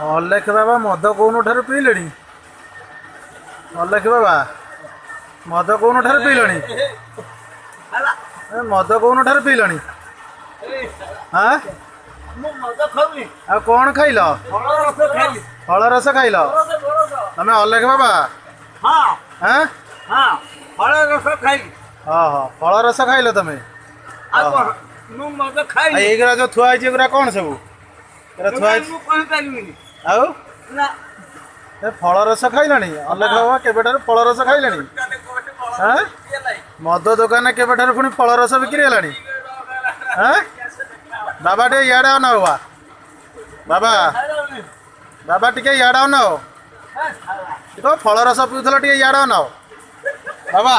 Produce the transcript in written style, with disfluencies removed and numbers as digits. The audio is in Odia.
ଅଲେଖ ବାବା ମଦ କୋଉନ ଠାରୁ ପିଇଲେଣି? ଅଲେଖ ବାବା ମଦ କୋଉନ ଠାରୁ ପିଇଲଣି? ମଦ କୋଉନ ଠାରୁ ପିଇଲଣି? ହଁ, ଆଉ କଣ ଖାଇଲ? ଫଳ ରସ ଖାଇଲ ତମେ ଅଲେଖ ବାବା? ହଁ, ଫଳ ରସ ଖାଇଲି। ହଁ ହଁ, ଫଳ ରସ ଖାଇଲ ତମେ। ମୁଁ ମଦ ଖାଇଲି। ଏଇଗୁରା ଯୋଉ ଥୁଆ ହେଇଛି, ଏଗୁରା କଣ ସବୁ ଏଗୁରା ଥୁଆ ହେଇଛି? ମୁଁ କହିପାରିବିନି। ଆଉ ନା, ଏ ଫଳ ରସ ଖାଇଲଣି ଅଲେଖ ବାବା? କେବେଠାରୁ ଫଳ ରସ ଖାଇଲେଣି? ହଁ, ମଦ ଦୋକାନରେ କେବେଠାରୁ ପୁଣି ଫଳ ରସ ବିକ୍ରି ହେଲାଣି? ହଁ ବାବା, ଟିକେ ଇଆଡ଼େ ଅନାଅ। ବାବା, ବାବା, ଟିକେ ଇଆଡ଼େ ଅନାଅ। କଣ ଫଳ ରସ ପିଉଥିଲ? ଟିକେ ଇଆଡ଼େ ଅନାଅ ବାବା।